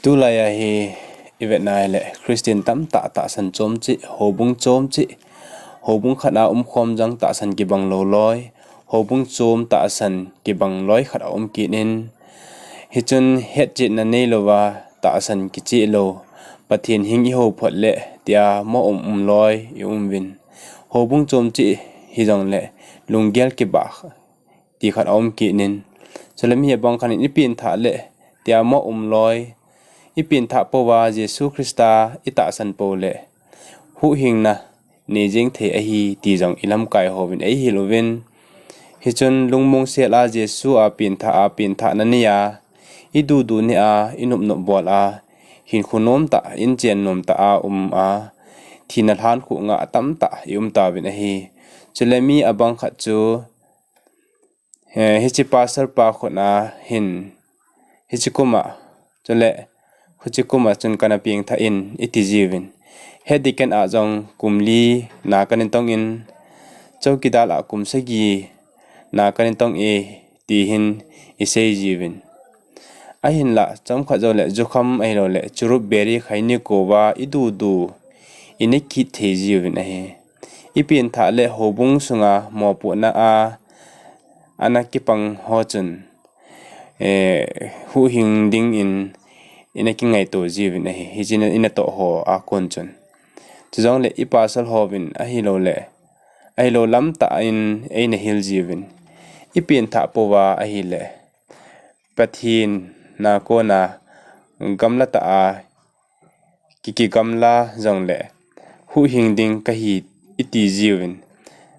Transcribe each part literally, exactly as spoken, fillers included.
Tulai a hi i vetna le Christian tamtah tahsan chom chih, houbung chom chih, houbung khat a umkhom jong tahsan kibang lou loi, houbung chom tahsan kibang loi khat a um kit in, hichun hetchetna neilouva tahsan kicheh lou, Pathen hing i hou phot le tia mo um um loi i um uvin. Houbung chom chih hijongle lunggel kibah ti khat a um kit in. Chule mi abang khat in i pengthah le tia mo um loi, i pengthah pouva Jesu Christa i tahsan pou le huhhingna nei jeng thei ahi ti jong i lamkai houvin eihil uvin. Hichun lungmong sel a Jesu a pengthah a, pengthahna nei a, i dudu nei a, i nopnop bol a, hinkho nom tah, inchen nom tah a um a, thina lhan khuh ngah tamtah i um tauvin ahi. Chule mi abang khat chu, eh, hiche pastor pa khut a hin, hiche kum a, chule hiche kum a chun kana pengthah in i ti jiuvin. Head deacon a jong kum li na kana tong in, chowkidar a kum sagi na kana tong e, ti hin i sei jiuvin. Ahinlah, chomkhat joule jukham ahiloule churup beri khaini kouva i dudu i nei kit thei jiuvin ahi. I pengthah le houbung sunga mopohna a ana kipang ho chun, eh, huhhing dingin i na kingaito jiuvin ahi, hiche i natoh ho a kon chun. Chujongle i pastor hovin ahiloule, ahilou lam tah in eina hil jiuvin. I pengthah pouva ahile, Pathen na kona gamla tah a ki, kigamla jongle huhhing ding kahi i ti jiuvin.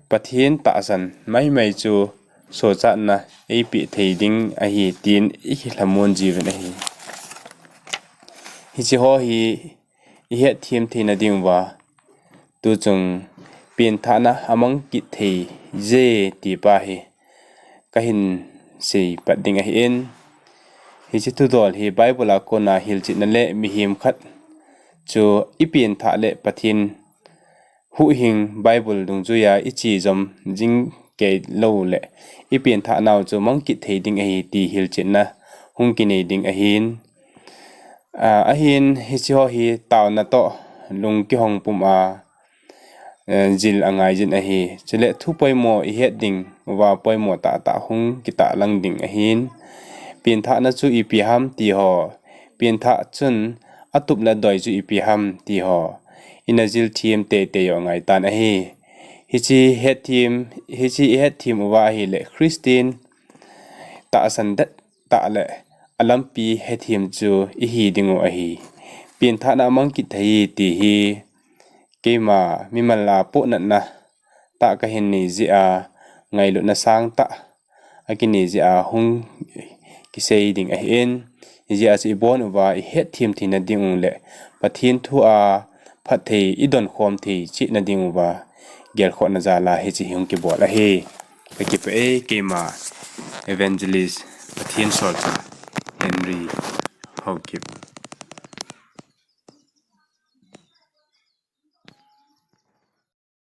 Pathen tahsan maimai chu sochatna eipeh thei ding ahi tin i kilhamon jiuvin ahi. Hiche ho hi i hetthem theina diuva, tuchung pengthahna amang kit thei je ti pa hi kahin sei pat ding ahin. Hiche thudol hi Bible a kona hilchetna le mihem khat chu i pengthah le Pathen huhhing Bible dungjuia i che jom jing kei lou le i pengthah nau chu mang kit thei ding ahi ti hilchetna hung kinei ding ahin. Ah, ahin hiche ho hi taona toh lung kihong pum a, eh, jil angai jin ahi. Chule thu poimo i het ding uva poimo tahtah hung kitahlang ding ahin. Pengthahna chu ipi ham ti ho, pengthah chun atup le adoi chu ipi ham ti ho i na jil them teitei u angai tan ahi. Hiche hetthem, hiche i hetthem uva ahile Christian tahsan det tah le alampi hetthem chu i hi diu ahi. Pengthahna amang kit thei ti hi keima mimal a pohnatna tah kahin nei jeh a, ngailutna sangtah akinei jeh a hung kisei ding ahin, hijeh a chu i bon uva i hetthem theina diu le Pathen thu a phatthei i donkhom thei chehna diuva gelkhohna jal a hiche hi hung kibol ahi. Kakipah e, keima Evangelist Pathen solchah Henry Haokip.